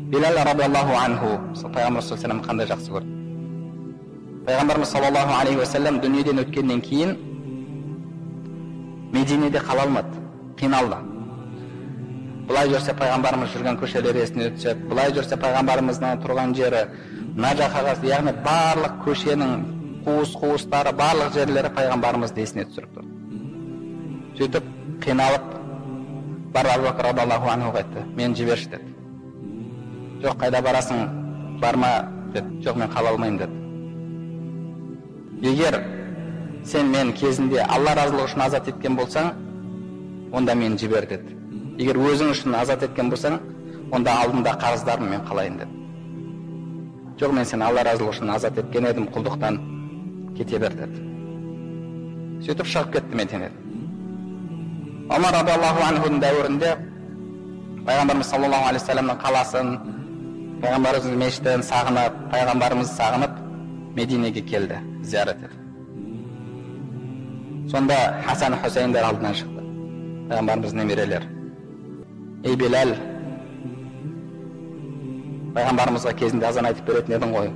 Билал радиаллаху анху, пайғамбар саллаллаху алейхи вассалам қандай жақсы көрді. Пайғамбарымыз саллаллаху алейхи уассалам дүниеден өткеннен кейін Мединеде қала алмады, қиналды. Былай жүрсе пайғамбарымыз жүрген көшелер есіне түседі, былай жүрсе пайғамбарымыздың тұрған жері, мына жаққа, яғни барлық көшенің қуыс-қуыстары, барлық жерлері пайғамбарымызды есіне түсіріп тұрды. Сөйтіп қиналып барып Абу Бәкір радиаллаху анхуға айтты: мені жіберші деді. Жоқ, қайда барасың, барма деді. Жоқ, мен қала алмаймын деді. Егер сен мен кезінде Алла разылығы үшін азат еткен болсаң, онда мені жібер деді. Егер өзің үшін азат еткен болсаң, онда алдында қарыздарым, мен қалайын деді. Жоқ, мен сені Алла разылығы үшін азат еткен едім, құлдықтан кете бер деді. Сөйтіп шығып кетті Мединеден. Омар радиаллаху анхудың дәуірінде пайғамбарымыз саллаллаху алейхи уассаламның қаласын, пайғамбарымыздың мешітін сағынып, пайғамбарымызды сағынып Мединеге келді, зиярат етіп. Сонда Хасан Хусейндер алдынан шықты, пайғамбарымыздың немерелері. Ей Билал, пайғамбарымызға кезінде азан айтып беретін едің ғой,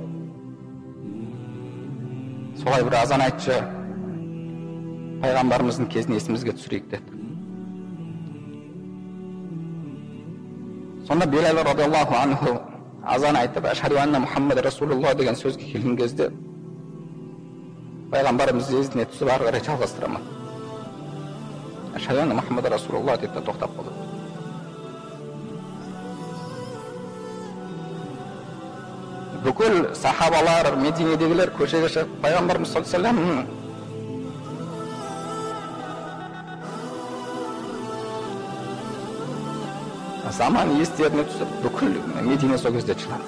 солай бір азан айтшы, пайғамбарымыздың кезін есімізге түсірейік деді. Сонда Билал радиаллаху анху азан айтып, ашхаду анна Мухаммад расулуллах деген сөзге келген кезде пайғамбарымыз есіне түсіп ары қарай жалғастыра алмады. Ашхаду анна Мухаммад расулуллах деп те тоқтап қалды. Бүкіл сахабалар, Мединедегілер көшеге шығып, пайғамбарымыз саллаллаху алейхи вассалам заман естеріне түсіп, бүкіл Медине сол кезде жылады.